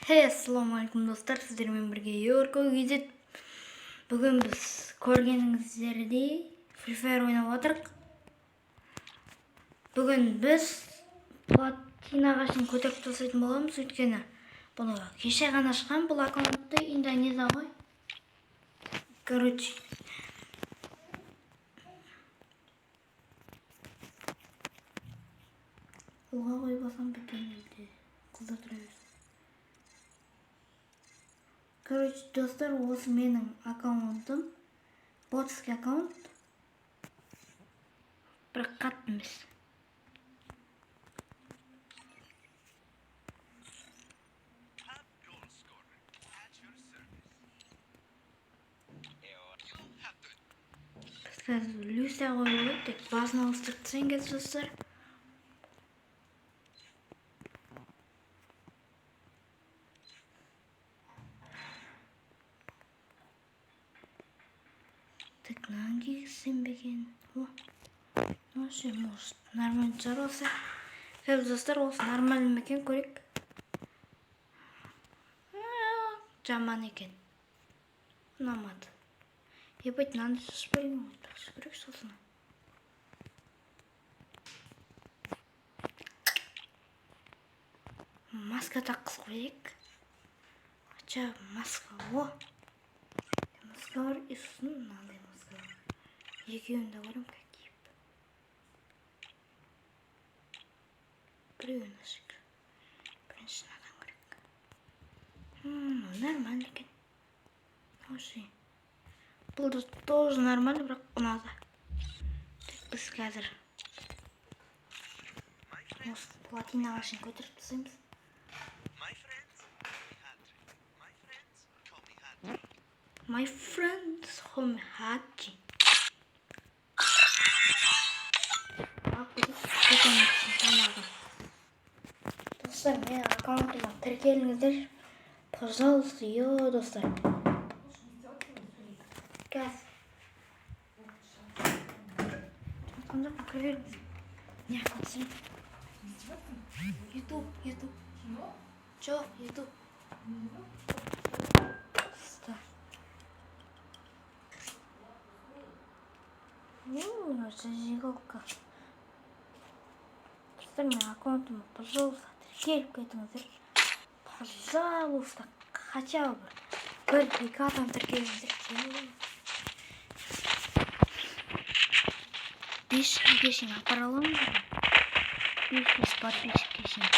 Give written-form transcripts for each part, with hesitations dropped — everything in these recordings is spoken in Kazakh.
Хей, ассалаумағалейкум, достар! Сіздермен бірге Юрко KZ. Бүгін біз, көргеніңіздердей, Free Fire ойнап отырық. Бүгін біз платинаға шейін көтеріп тастайтын боламыз, өйткені бұны кеше ғана ашқан бұл аккаунтты, Индонезия ғой. Короче, оға қойып біткен елде қыздар тұра берсін. Короче, достар, осы менің аккаунтым. Ботский аккаунт. Бірақ қатты емес. Top goal scorer at your service. You'll have to Біз қазір Люся қойып алайық, тек басын ауыстырып тастайын қазір, достар. Так, мынаны кигізсем бе екен? О, ну ше, может, нормально шығар осы. Қазір, достар, осы нормально ма екен, көрейік. Жаман екен. Ұнамады. Ебать, мынаны шашып берген ғой. Шашып көрейікші осыны. Маска таққызып қояйық. Хотя маска, о! Маска бар, и сосын мынандай маска бар. Екеуін де көремін как киіп. Біреуін ашайық. Бірінші мынадан көрейік. Нормально екен. Вообще. Бұл да тоже нормально, бірақ ұнады. Так, біз қазір my friends. Осы платинаға шейін көтеріп тастаймыз. My friends call me Hattrick. My friends call me Hattrick. My friends call me Haji. Алып кетейік питомецтің тамағын. Достар, менің аккаунтыма тіркеліңіздер. Пожалуйста, йо, достар. Қазір. Жатқан жоқпын, кіре беріңіз. Не түсірейін. Ютуб, Ютуб. Жоқ, Ютуб. Достар. Ну, зажигалка. Достар, менің аккаунтыма, пожалуйста, тіркеліп кетіңіздер. Пожалуйста, хотя бы бір екі адам тіркеліңіздер. 500-ге шейін апара аламыз ғой. 500 подписчикке шейін.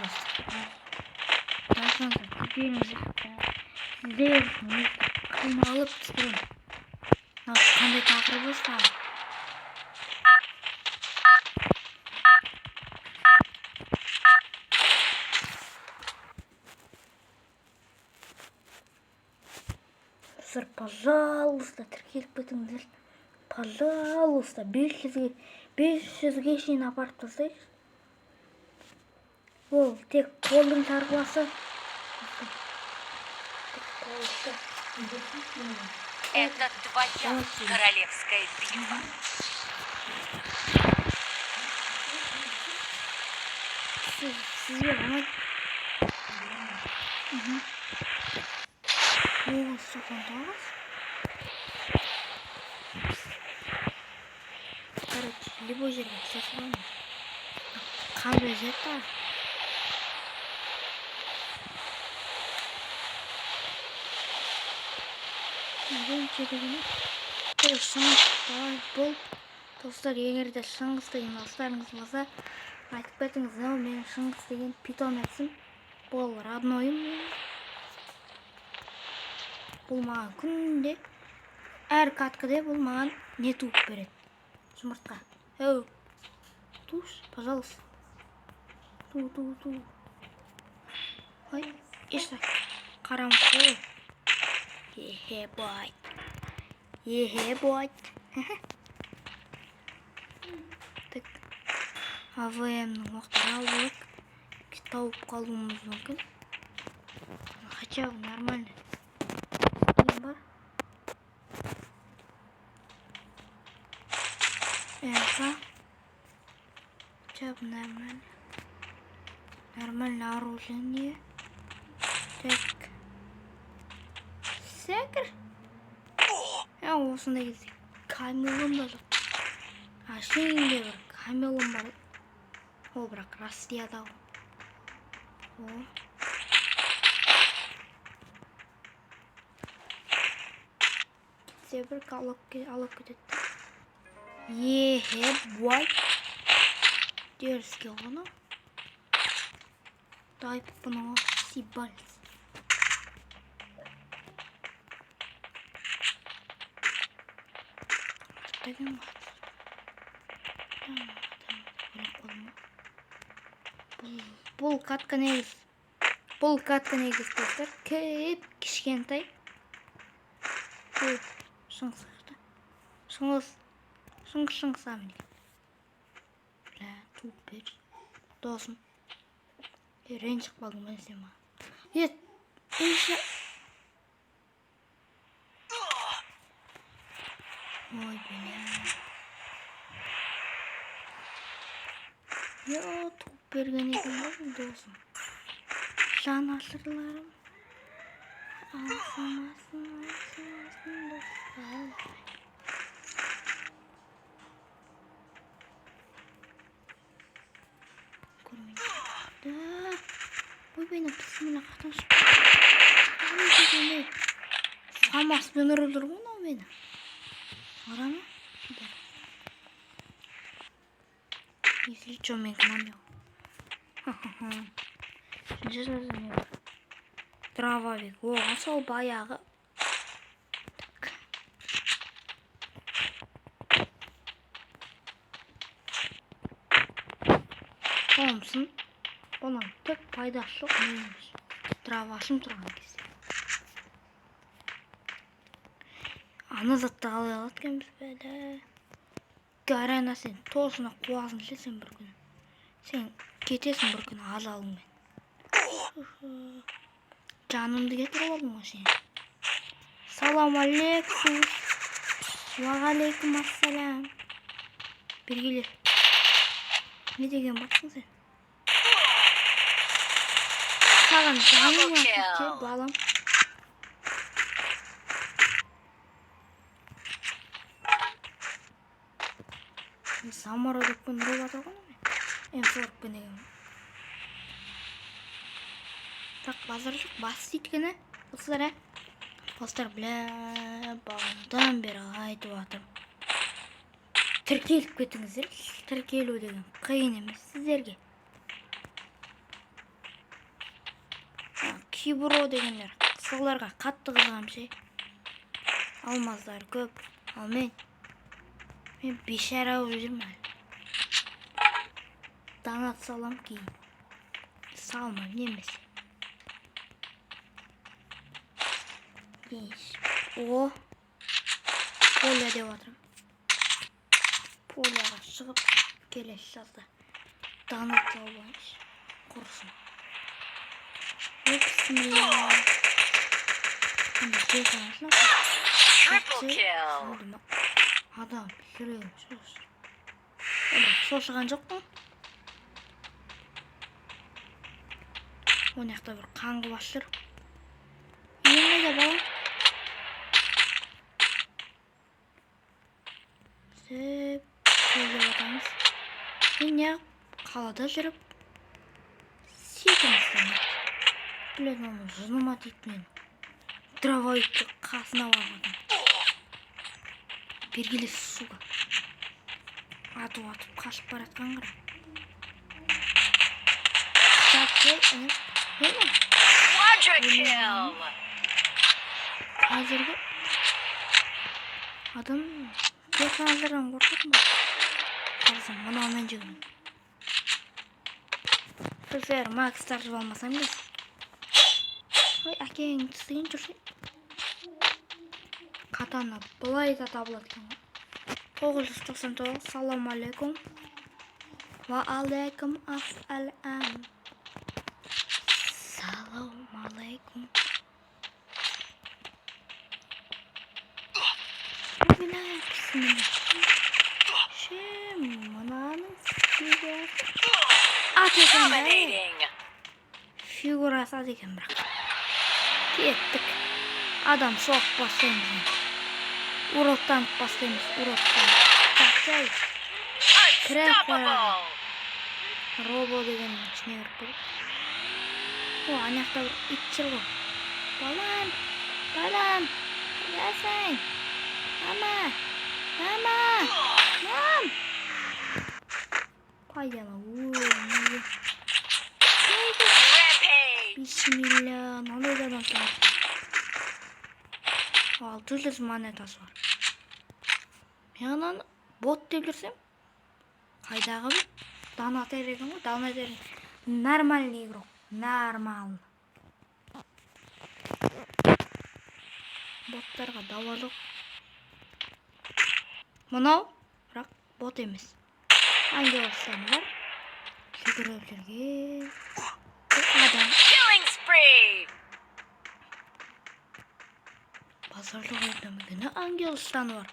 Достар. Жазыңыздар, тіркеліңіздер. Сіздер қиналып түсіремін. Мынау қандай тақырып осы тағы? Достар, пожалуйста, тіркеліп кетіңіздер. Пожалуйста, 500-ге 500-ге шейін апарып тастайықшы. Ол тек қолдың шаруасы. Тек қолды. Это твоя королевская битва. Сізге ұнайды. 999. Короче, любой жерге түсе саламын. Қандай жер тағы? Бірінші деген бұл Шыңғыс. Давай, бұл, достар, егер де Шыңғыс деген достарыңыз болса, айтып кетіңіз. Мынау менің Шыңғыс деген питомецім. Бұл роднойым менің. Бұл маған күнде, әр каткіде бұл маған не туып береді? Жұмыртқа. Әу, туш, пожалуйста. Ту, ту, ту. Ой, ешті. Қарамыз қой. Ехе, бой. Ехе, бой. Так. АВМ-нің оқтары алып алайық. Тауып қалуымыз мүмкін. Хотя бы нормально. Не бар? МК. Хотя бы нормально. Нормально оружие. Так. Секір. Я осындай кезде камелон да жоқ. Әшейінде бір камелон бар. Ол бірақ Россияда ғой. О. Кетсе бір алып кетеді. Ехе, бой. Дерзкий ғой мынау. Дай бұны сибальц. Артта кім бар? Өліп қалдым ғой. Бұл катка негіз. Бұл катка негіз достар. Кіп кішкентай. Ой, Шыңғыс қаяқта? Шыңғыс. Шыңғыс, Шыңғыс а, міне. Бля, туып бер. Досым. Е, ренжіп қалдың ба сен маған? Е, еші. Ой, бля. Я туып берген екен ғой бұл досым. Жанашырларым. Алсамасын, алсамасын достар. Көрмей. Да. Ойбай, мына бісміллә қаяқтан шықты? Фамаспен ұрып жүр ғой мынау мені. Ұра ма? Пидор. Если чё, мен кінәм жоқ. Ха-ха-ха. Не бар? Дробовик. Оған сол баяғы. Так. Томсон. Оның түк пайдасы жоқ менің дробашым тұрған кезде. Ана затты қалай алады екенбіз бәле. Гарена, сен точно қуасың ше сен бір күні. Сен кетесің бір күні ажалыңмен. Жанымды кетіріп алдың ғой сен. Салам алейкум. Уағалейкум ассалам. Бергелер. Не деген барсың сен? Саған жаным ашиды балам. Самородокпен ұрып жатыр ғой мені. М40-пен деген. Так, базар жоқ, бас өйткені. Достар, ә? Достар, бля, бағанадан бері айтып жатырмын. Тіркеліп кетіңіздер. Тіркелу деген қиын емес сіздерге. Кибро дегендер, соларға қатты қызығамын ше. Алмаздар көп. Ал мен бейшара болып жүрмін әлі. Донат салам кейін. Салмаймын немесе. О, поля деп жатырмын. Поляға шығып келесі жазда донат салып алайыншы. Құрысын. Ой, бісміллә. Қандай телефон? Triple kill. Oldu mu? Адам жүрегім шошыр. Шошыған жоқпын. Ол жақта бір қаңғыбас жүр. Үйің қайда, балам? Сөп, көздеп жатамыз. Мен неғып қалада жүріп секім ұстамайды. Блин, оның жыныма тиді мен. Дробовикті қасына барып. Бергеле, сука. Атып атып қашып бара жатқан қара. Так, кел, інім. Не мынау? Quadra kill. Қазіргі адам персонаждардан қорқады ма? Қарасам, мынаумен жүгірмін. ФФР Макс тартып алмасам кез. Ой, әкең түстеген жүрсе. Катана былай да табылады екен ғой. 999, салам алейкум. Ва алейкум ассалам. Салам алейкум. Бля, бісміллә. Ше, мынаның сүйегі. Ат екен да. Dominating. Фигура асады екен бірақ. Кеттік. Адам соғып бастаймыз енді. Уроктанып бастаймыз, уроктанып. Чакчай. Кіріп қояды. Unstoppable. Робо деген ішіне кіріп кетеді. О, ана жақта бір ит жүр ғой. Балам, балам, қайдасың? Мама, мама, мам. Қайда ана? Ой, неге? Rampage. Бисмилля, мынандай да адам тұр. 600 монетасы бар. Мен ананы бот деп жүрсем, қайдағы бір донатер екен ғой, донатер. Нормальный игрок, нормально. Боттарға дауа жоқ. Мынау, бірақ бот емес. Ангел бар. Жүгіріп жүрген. Бұл адам. Killing spree. Базар жоқ екен. Ангел станы бар.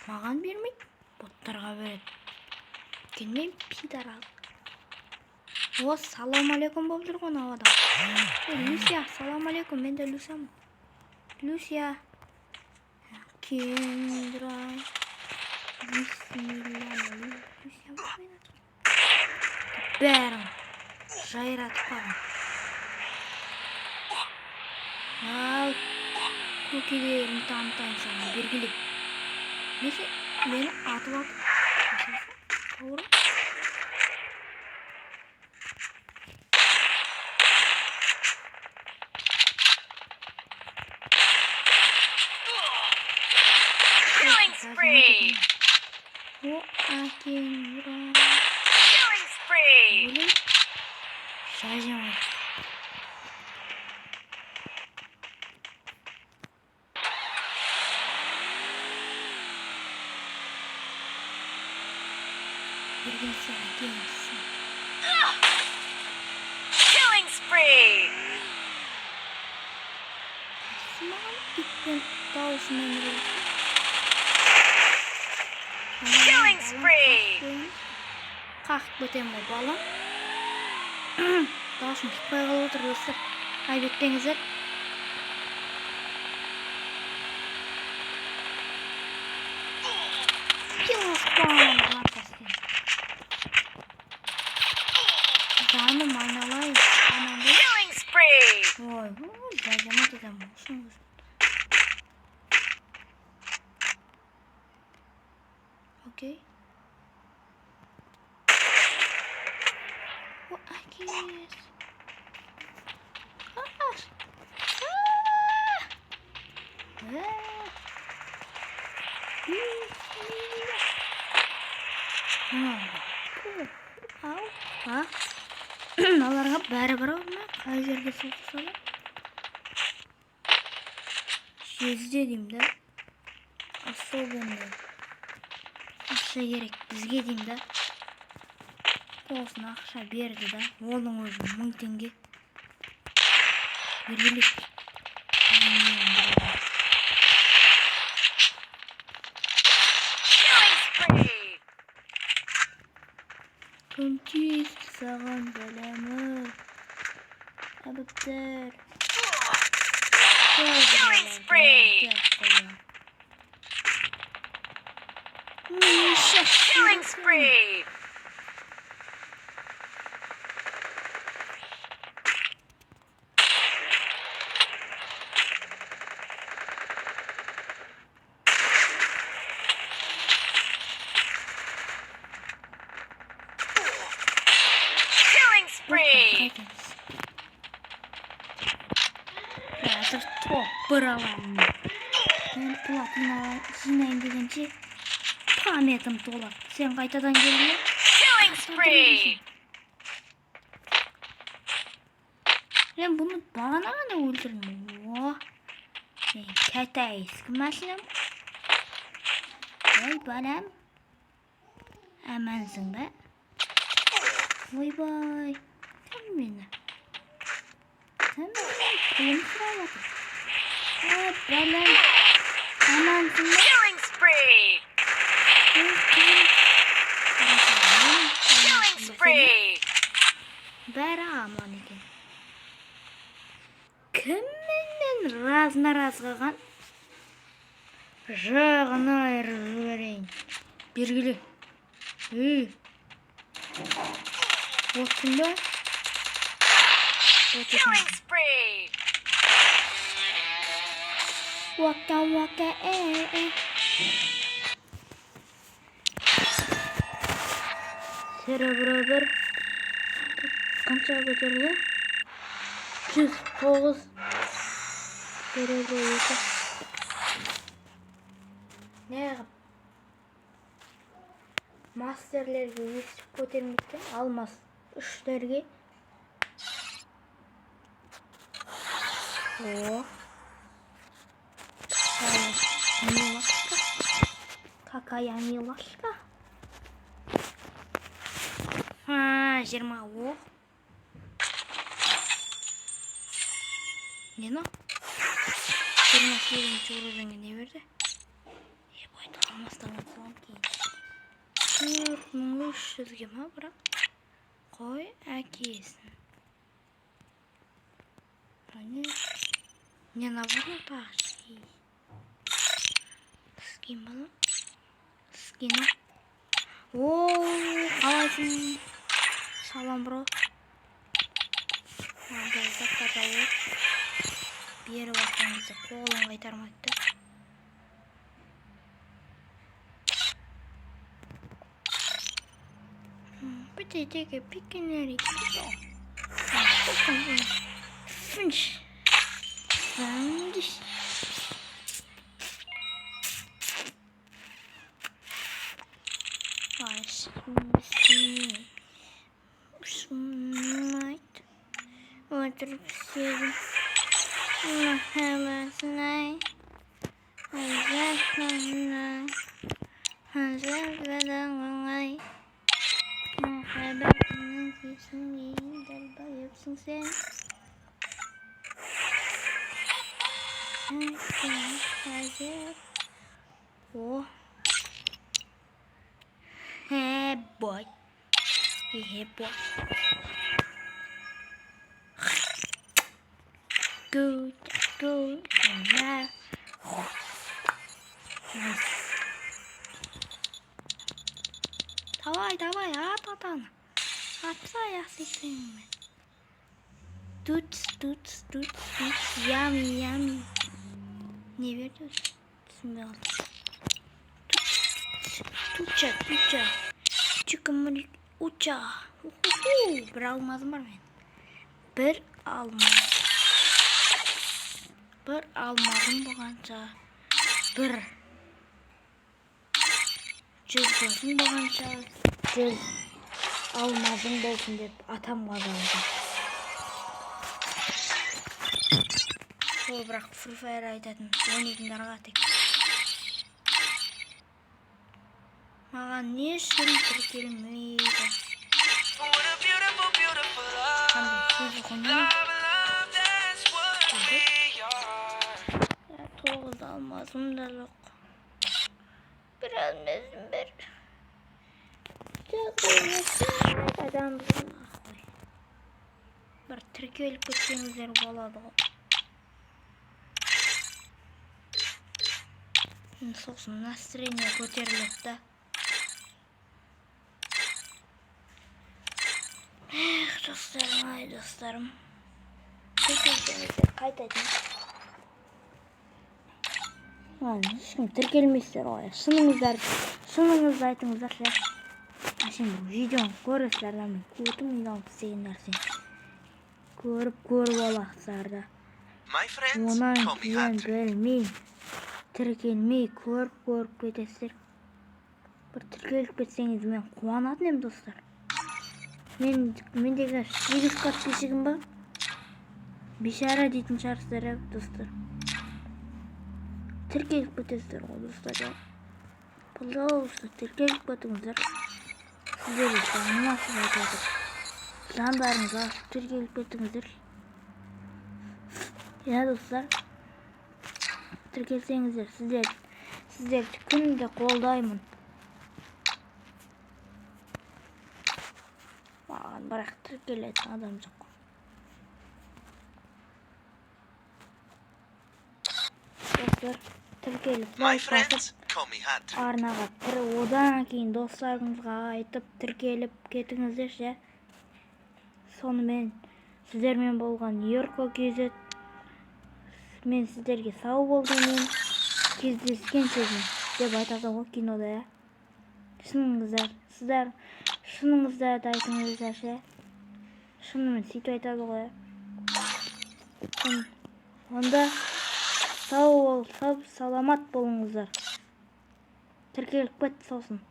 Маған бермейді, боттарға береді. Өйткені мен пидорас. О, салам алейкум болып жүр ғой мынау адам. Ей, Люся, салам алейкум, мен де Люсямын. Люся. Кендра. Бисмилля. Люся ма мен атым? Бәрін жайратып қойған. Ал, көкелерін танытайын саған, бергіле. Несе, мені атып атып қашасың, бауырым. Killing spree. О, әкең ұра. Killing spree. Өлім. Жайжан. Бергілсе әкеңсің. Killing spree. Маған итпен дауысымен ұрады. Killing spree. Қағып кетемін ғой, балам. Дауысым шықпай қалып отыр, достар. Айып етпеңіздер. Пилоспан жартастен. Жаным айналайын. Аман бол. Killing spree. Ой, ой, зажимать етемін осының өзін. Окей. О, әкес. Қаш. А! А! Бисмилля. Ау, а? Мыналарға бәрібір ау, мына қай жерге соқса да. Жезде деймін да. Особенно. Ақша керек бізге деймін да. Тосын ақша берді да. Оның өзі 1000 теңге. Бергелек. Killing spree. Кім тиісті саған, бәлемі? Әбіптер. Killing spree. Killing spree. Killing spree. Қазір топ бір аламын. Мен платина жинайын дегенше памятім толады. Сен қайтадан келдің бе? Killing spree. Мен бұны бағана ғана өлтірдім. О, мен китайский машинам. Ой, балам. Амансың ба? Ойбай. Кім мені? Кім мені пұлым сұрап жатыр? Ой, балам. Амансың ба? Killing spree. Ой, кім? Killing spree. Бәрі аман екен. Кім менен раз на раз қалған? Жағын айырып жіберейін. Бергілі. Ей. Боттың ба? Бот екен. Killing spree! Waka waka э э. Серебро 1. Қанша көтерілді? 109. Серебро 2. Неғып? Мастерлерге өсіп көтермейді екен, алмас 3-терге. О. Какая милашка. Какая милашка. А, 20 оқ. Не мынау? 28 уровеньге не берді? Ебать, алмастан салам кейін. 4300-ге ма бірақ? Қой әкесін. Не? Не набор тағы? Скин ба? Скин. О, қалайсың? Салам, бро. Мынандай заттарды алып беріп жатқан кезде қолын қайтармайды да. Бітетеге пикенери. Финш. Финш. Отырып істедім. Махаббатынай. Азатынай. Азатынай. Махаббатының кесімін далбайыпсың сен. О. Hey boy. Hey boy. Good, good, and nice. Давай, давай, ат атаны. Атса ясайсың мен. Тут, тут, тут, тут, yummy, yummy. Не берді өзі? Түсінбей қалдым. Туча, туча. Чикамырик, уча. Уху, бір алмазым бар мен. Бір алмаз. Бір алмазым болғанша, бір 100 досым болғанша, 100 алмазым болсын деп атам қазалды. Ол бірақ Free Fire айтатын ойнайтындарға тек. Маған не үшін тіркелмейді? Қандай сөз ойнамай? 9 алмазым да жоқ. Бір алмазым бар. Адамбыз нахуй. Бір тіркеліп кетсеңіздер болады ғой. Сосын настроение көтеріледі да. Эх, достарым, ай, достарым. Тіркелсеңіздер қайтатын. Ешкім тіркелмейсіздер ғой. Шыныңызды айтыңыздар ше. Сен видеоны көресіздер да, мен көтім ұялып істеген нәрсені. Көріп аласыздар да. Онан кейін білмей, тіркелмей көріп кетесіздер. Бір тіркеліп кетсеңіз мен қуанатын едім, достар. Мендегі 8 подписчигім бар. Бейшара дейтін шығарсыздар, ә, достар. Тіркеліп кетесіздер ғой, достар. Пожалуйста, тіркеліп кетіңіздер. Сіздерге жаным ашып айтып отыр. Жандарыңызды ашып тіркеліп кетіңіздер. Иә, достар. Тіркелсеңіздер, сіздерді күнде қолдаймын. Маған бірақ тіркелетін адам жоқ. Достар, тіркеліп, My лайк басып, friends call me Hat Trick. Арнаға тір, одан кейін достарыңызға айтып, тіркеліп кетіңіздерші, иә. Сонымен, сіздермен болған Ерко KZ. Мен сіздерге сау бол деймін, кездескенше деймін деп айтады ғой кинода, иә. Шыныңыздар, сіздер шыныңыздарды айтыңыздаршы, иә. Шынымен сөйтіп айтады ғой, иә. Онда сау бол, сау саламат болыңыздар. Тіркеліп кет сосын.